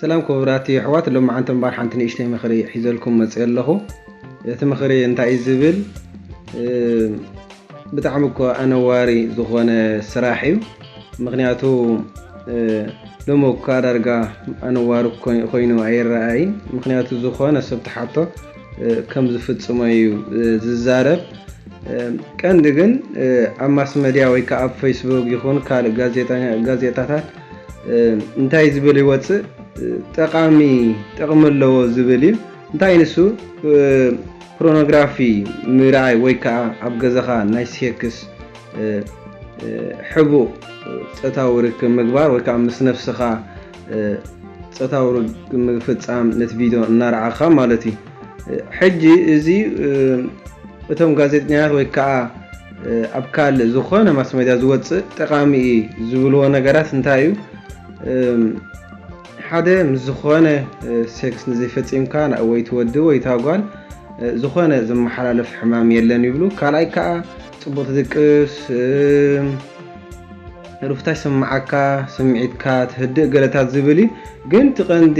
ሰላም ክቡራት ኣሕዋት፣ ሎማዓንቲ እምበኣር ሓንቲ ንእሽተይ ምኽሪ ሒዘልኩም መፅእ ኣለኹ። እቲ ምኽሪ እንታይ እዩ ዝብል? ብጣዕሚ እኮ ኣነዋሪ ዝኾነ ስራሕ እዩ። ምኽንያቱ ሎሚ እኳ ዳርጋ ኣነዋሪ ኮይኑ ኣይረኣይን። ምኽንያቱ ዝኾነ ሰብ ተሓቶ ከም ዝፍፅሞ እዩ ዝዛረብ። ቀንዲ ግን ኣብ ማስ መድያ ወይ ከዓ ኣብ ፌስቡክ ይኹን ካልእ ጋዜጣታት እንታይ ዝብል ይወፅእ፣ ጠቓሚ ጠቕሚ ኣለዎ ዝብል እዩ። እንታይ ንሱ? ፖርኖግራፊ ምርኣይ ወይ ከዓ ኣብ ገዛኻ ናይ ሴክስ ሕቡእ ፆታዊ ርክብ ምግባር ወይ ከዓ ምስ ነብስኻ ፆታዊ ርክብ ምፍፃም ነቲ ቪድዮ እናረኣኻ ማለት እዩ። ሕጂ እዚ እቶም ጋዜጠኛታት ወይ ከዓ ኣብ ካልእ ዝኾነ ማስ መድያ ዝወፅእ ጠቓሚ እዩ ዝብልዎ ነገራት እንታይ እዩ? ሓደ ምስ ዝኾነ ሴክስ ንዘይፈፂምካ ወይ ትወዲ ወይ ታጓል ዝኾነ ዝመሓላለፍ ሕማም የለን ይብሉ። ካልኣይ ከዓ ፅቡቅ ትድቅስ፣ ሩፍታ ይስምዓካ፣ ስምዒትካ ትህድእ ገለታት ዝብል እዩ። ግን እቲ ቀንዲ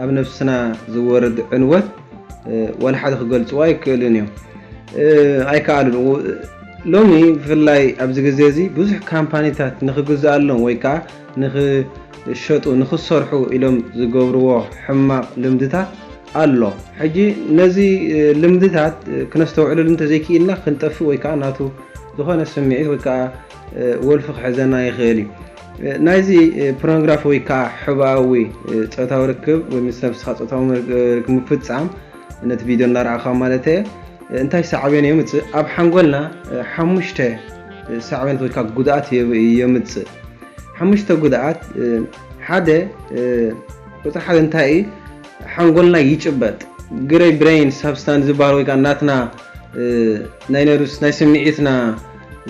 ኣብ ነብስና ዝወርድ ዕንወት ዋላ ሓደ ክገልፅዎ ኣይክእልን እዮም። ኣይከኣሉን። ሎሚ ብፍላይ ኣብዚ ግዜ እዚ ብዙሕ ካምፓኒታት ንክግዝኣሎም ወይ ከዓ ንክሸጡ ንክሰርሑ ኢሎም ዝገብርዎ ሕማቕ ልምድታት ኣሎ። ሕጂ ነዚ ልምድታት ክነስተውዕለሉ እንተዘይክኢልና ክንጠፍእ ወይ ከዓ ናቱ ዝኾነ ስምዒት ወይ ከዓ ወልፊ ክሕዘና ይኽእል እዩ። ናይዚ ፖርኖግራፊ ወይ ከዓ ሕባዊ ፆታዊ ርክብ ወይ ምስ ነብስኻ ፆታዊ ርክብ ምፍፃም ነቲ ቪድዮ እናረኣኻ ማለት እየ እንታይ ሳዕቤን የምፅእ? ኣብ ሓንጎልና ሓሙሽተ ሳዕቤናት ወይ ከዓ ጉድኣት የምፅእ። ሓሙሽተ ጉድኣት፣ ሓደ ቁፅሪ ሓደ እንታይ እዩ? ሓንጎልና ይጭበጥ። ግሬ ብሬን ሳብስታንስ ዝበሃል ወይ ከዓ ናትና ናይ ነርስ ናይ ስምዒትና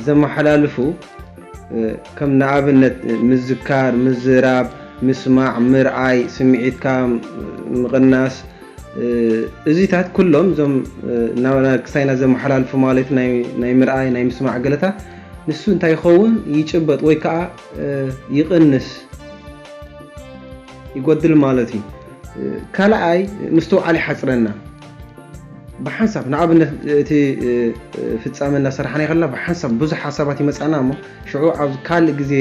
ዘመሓላልፉ ከም ንኣብነት ምዝካር፣ ምዝራብ፣ ምስማዕ፣ ምርኣይ፣ ስምዒትካ ምቕናስ፣ እዚታት ኩሎም እዞም ክሳይና ዘመሓላልፉ ማለት ናይ ምርኣይ ናይ ምስማዕ ገለታት ንሱ እንታይ ይኸውን? ይጭበጥ ወይ ከዓ ይቕንስ፣ ይጎድል ማለት እዩ። ካልኣይ ምስትውዓል ይሓፅረና። ብሓንሳብ ንኣብነት እቲ ፍፃመ እናሰራሕና ይኸልና ብሓንሳብ ብዙሕ ሓሳባት ይመፃና እሞ ሽዑ ኣብ ካልእ ግዜ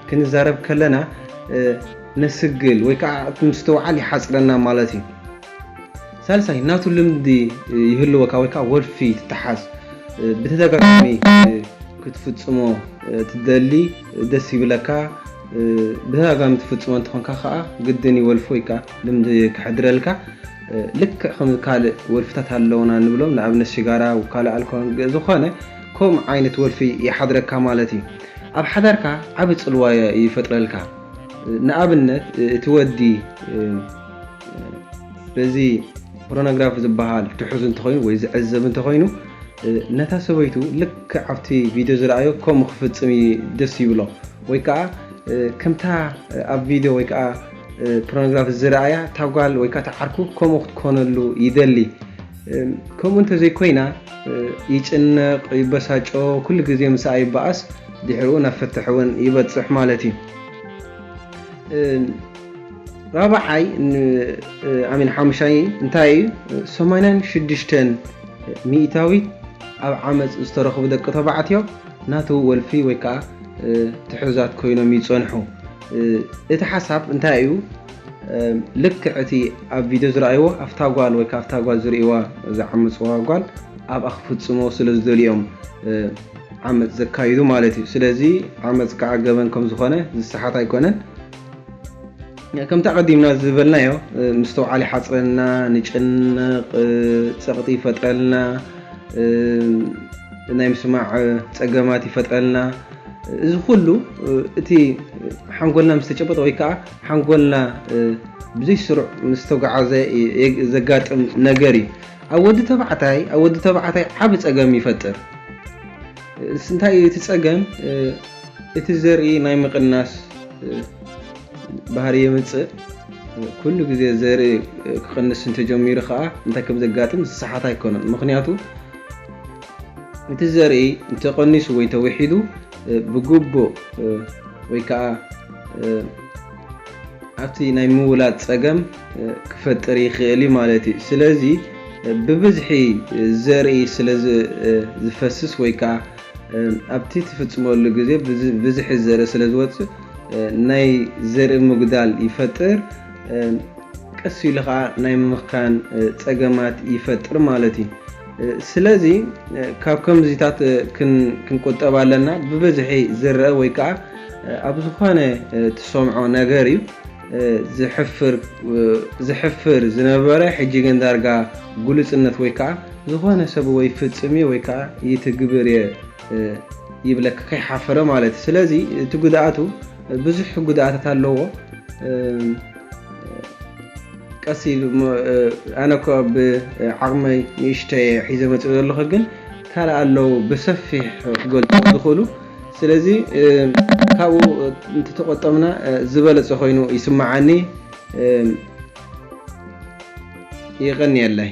ክንዛረብ ከለና ነስግል ወይ ከዓ እቲ ምስትውዓል ይሓፅረና ማለት እዩ። ሳልሳይ ናቱ ልምዲ ይህልወካ ወይ ከዓ ወልፊ ትተሓዝ ብተደጋጋሚ ክትፍፅሞ ትደሊ ደስ ይብለካ። ብተደጋጋሚ ትፍፅሞ እንትኾንካ ከዓ ግድን ይወልፎ ወይ ከዓ ልምዲ ክሕድረልካ። ልክዕ ከም ካልእ ወልፍታት ኣለውና ንብሎም ንኣብነት ሽጋራ ካልእ ኣልኮል ዝኾነ ከምኡ ዓይነት ወልፊ ይሓድረካ ማለት እዩ። ኣብ ሓዳርካ ዓብ ፅልዋ ይፈጥረልካ። ንኣብነት እቲ ወዲ በዚ ፖርኖግራፊ ዝበሃል ትሑዝ እንተኾይኑ ወይ ዝዕዘብ እንተኾይኑ ነታ ሰበይቱ ልክዕ ኣብቲ ቪድዮ ዝረኣዮ ከምኡ ክፍፅም ደስ ይብሎ ወይ ከዓ ከምታ ኣብ ቪድዮ ወይ ከዓ ፖርኖግራፊ ዝረኣያ ታጓል ወይ ከዓ ተዓርኩ ከምኡ ክትኮነሉ ይደሊ። ከምኡ እንተዘይኮይና ይጭነቕ፣ ይበሳጮ፣ ኩሉ ግዜ ምስኣ ይበኣስ፣ ድሕሪኡ ናብ ፍትሕ እውን ይበፅሕ ማለት እዩ። ራብዓይ ኣሚን ሓሙሻይ እንታይ እዩ? ሰማንያን ሽዱሽተን ሚእታዊት ኣብ ዓመፅ ዝተረኽቡ ደቂ ተባዕትዮ ናቱ ወልፊ ወይ ከዓ ትሑዛት ኮይኖም ይፀንሑ። እቲ ሓሳብ እንታይ እዩ? ልክዕ እቲ ኣብ ቪድዮ ዝረኣይዎ ኣብታ ጓል ወይ ከዓ ኣብታ ጓል ዝርእይዋ ዝዓመፅዋ ጓል ኣብኣ ክፍፅሞ ስለ ዝደልዮም ዓመፅ ዘካይዱ ማለት እዩ። ስለዚ ዓመፅ ከዓ ገበን ከም ዝኾነ ዝሰሓት ኣይኮነን። ከምቲ ኣቐዲምና ዝበልናዮ ምስትውዓል ይሓፅረና፣ ንጭነቕ፣ ፀቕጢ ይፈጥረልና፣ ናይ ምስማዕ ፀገማት ይፈጥረልና። እዚ ኩሉ እቲ ሓንጎልና ምስ ተጨበጠ ወይ ከዓ ሓንጎልና ብዘይ ስሩዕ ምስ ተጓዓዘ ዘጋጥም ነገር እዩ። ኣብ ወዲ ተባዕታይ ኣብ ወዲ ተባዕታይ ዓቢ ጸገም ይፈጥር። እንታይ እዩ እቲ ጸገም? እቲ ዘርኢ ናይ ምቕናስ ባህሪ የምጽእ። ኩሉ ግዜ ዘርኢ ክቕንስ እንተጀሚሩ ከዓ እንታይ ከም ዘጋጥም ዝሰሓት ኣይኮነን። ምኽንያቱ እቲ ዘርኢ እንተቐኒሱ ወይ ተውሒዱ ብግቡእ ወይ ከዓ ኣብቲ ናይ ምውላድ ጸገም ክፈጥር ይኽእል እዩ ማለት እዩ። ስለዚ ብብዝሒ ዘርኢ ስለ ዝፈስስ ወይ ከዓ ኣብቲ ትፍጽመሉ ግዜ ብዝሒ ዘርኢ ስለ ዝወፅእ ናይ ዘርኢ ምጉዳል ይፈጥር። ቀስ ኢሉ ከዓ ናይ ምምካን ጸገማት ይፈጥር ማለት እዩ። ስለዚ ካብ ከምዚታት ክንቆጠብ ኣለና። ብብዝሒ ዝረአ ወይ ከዓ ኣብ ዝኾነ ትሰምዖ ነገር እዩ ዝሕፍር ዝነበረ፣ ሕጂ ግን ዳርጋ ግሉጽነት ወይ ከዓ ዝኾነ ሰብ ወይ ፍጽም ወይ ከዓ ይትግብር እየ ይብለካ ከይሓፈረ ማለት እዩ። ስለዚ እቲ ጉድኣቱ ብዙሕ ጉድኣታት ኣለዎ። ቀስ ኢሉ ኣነ እኮ ብዓቕመይ ንእሽተይ ሒዘ መፅእ ዘለኹ፣ ግን ካልእ ኣለዉ ብሰፊሕ ክገልፁ ዝኽእሉ። ስለዚ ካብኡ እንተተቆጠምና ዝበለፀ ኮይኑ ይስምዓኒ። የቐንየለይ።